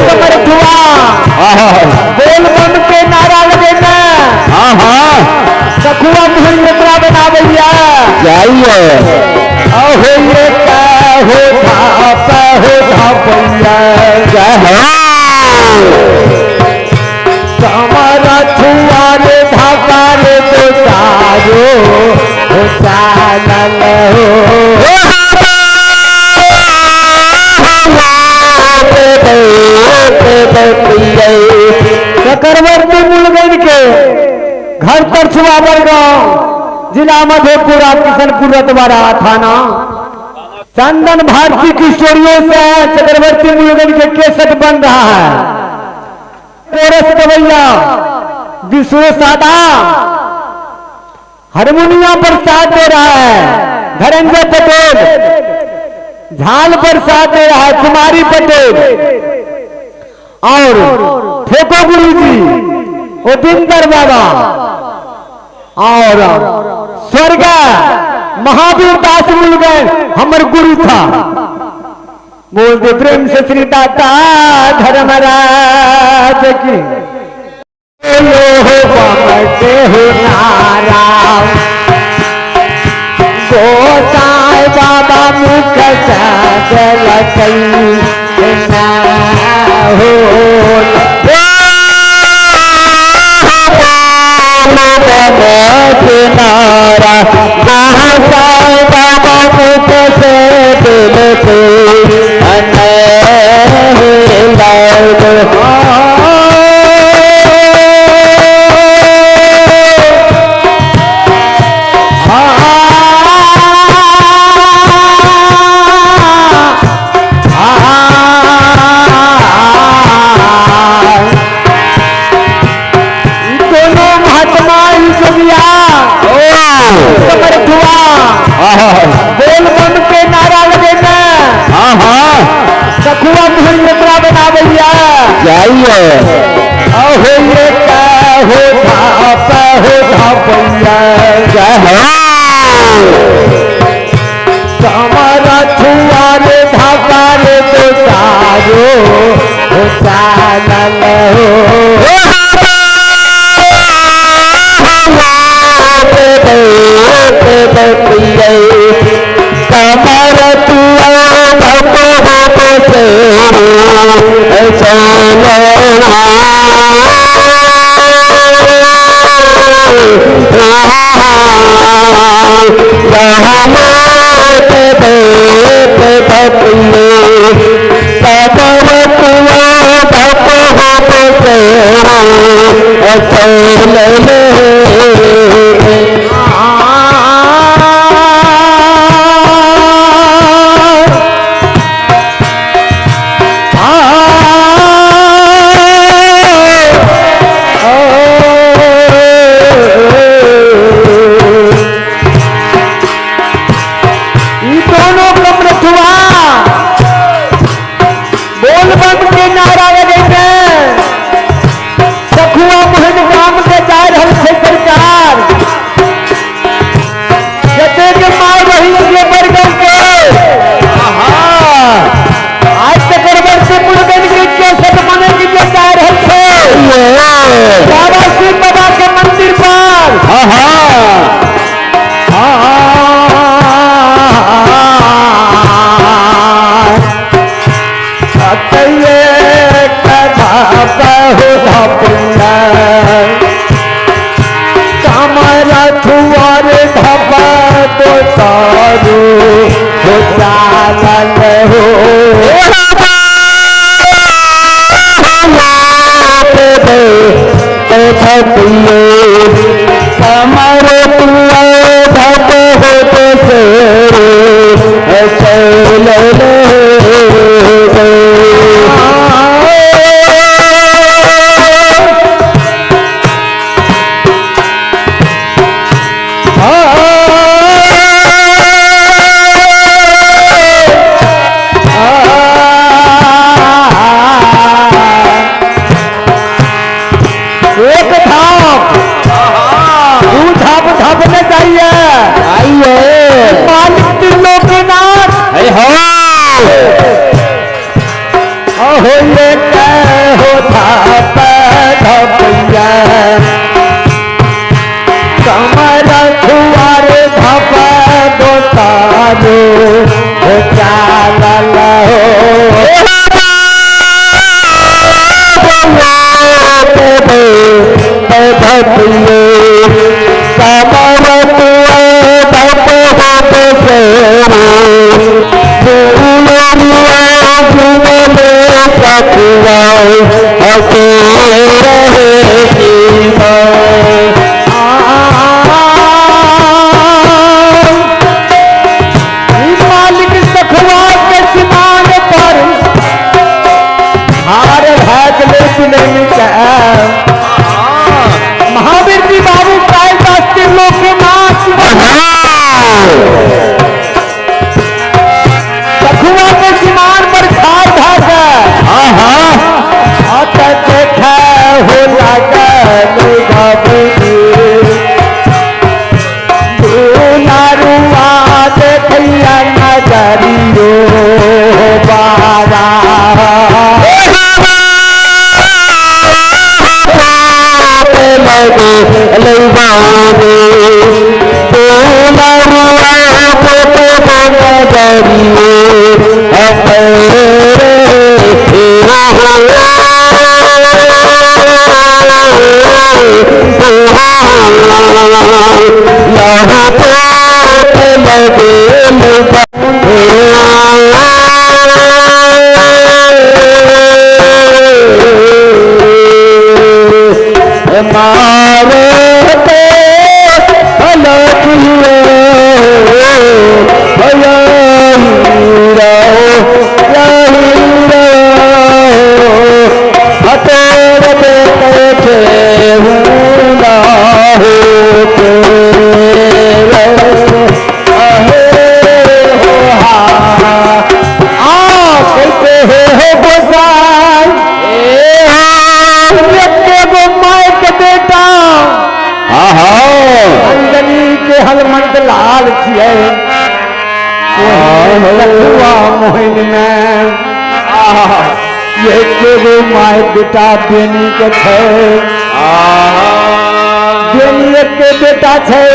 समर्थुआ बोल बम के नारा लगेना। हाँ हाँ सखुआ मुहर यात्रा बनावैया जाइए। अहो ये का हो धाप हो धापैया जय हो। समरथुआ रे धापा रे तो सारो हो चालल हो। चक्रवर्ती मूलगंज के घर पर छुआ बड़गांव जिला मधेपुरा किशनपुर रतवारा थाना चंदन भारती की स्टूडियो से चक्रवर्ती मूलगंज के केसट बन रहा है। कोरस गवैया विश्व सादा हारमोनिया पर साथ दे रहा है धनंजय पटेल, झाल पर साथ दे रहा है कुमारी पटेल और ठेको गुरु जी उदिंदर बाबा और स्वर्ग महावीर दास मूलगंज हमर गुरु था। बोल दे प्रेम से श्री दाता धर्मराज की। लो हो बमते हो नारा गोसाई बाबा मुख सदलकई ना हो। नारा गोसाई बाबा मुख से दिल पे दोनों महात्मा जोगिया समर्थुआ बोल बम के नारा लगेना। हाँ हाँ सखुआ मुहर यात्रा बनावैया जाइए। अहो ये का हो धाप हो धापैया जय हो। समरथुआ रे धापा रे तो सारो हो चालल हो। दोनों कमरथुआ बोल बम के नारा लगेने सखुआ मुहिन गाम के जा रहल छै सरकार जतेक माय बहिन के बरगम के आज चक्रवर्ती मुर्गन के केसट बने के जा रहल छै बाबा शिव बाबा के मंदिर पर। कमरथुआर धपा तो सारू हो चालल हो। एक धाप दू धाप धापने चाहिए। आइए मालिक त्रिलोकीनाथ हो। चालल हो। मालिक सखुआ के सिमान पर हार भाग ले सुनैनी के। महावीर जी बाबू कालिदास त्रिलोकनाथ सखुआ के सिमान पर खार भाग अत देखे हो लागल बाबूजी दुलारुआ देखैया नजरियो बारा। बेटा अंजनी के हलमंत लाल छियै सखुआ मोहिन में ये एगो my बेटा बेनी के छै, बेनी के बेटा छै।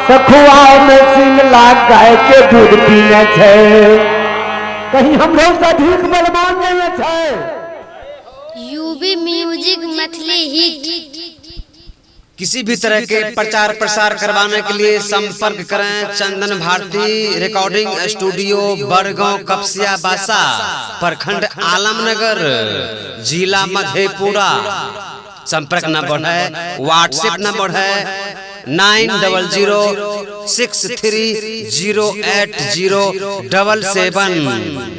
सखुआ में सिंह लाग गाय के दूध पीने छै, कहीं हमरो से अधिक बलवान नहीं छै। U B music Maithili hit. किसी भी तरह के प्रचार प्रसार करवाने के लिए संपर्क करें चंदन भारती रिकॉर्डिंग स्टूडियो, बरगांव, कपसिया बासा, प्रखंड आलमनगर, जिला मधेपुरा। संपर्क नंबर है, व्हाट्सएप नंबर है 9006308077।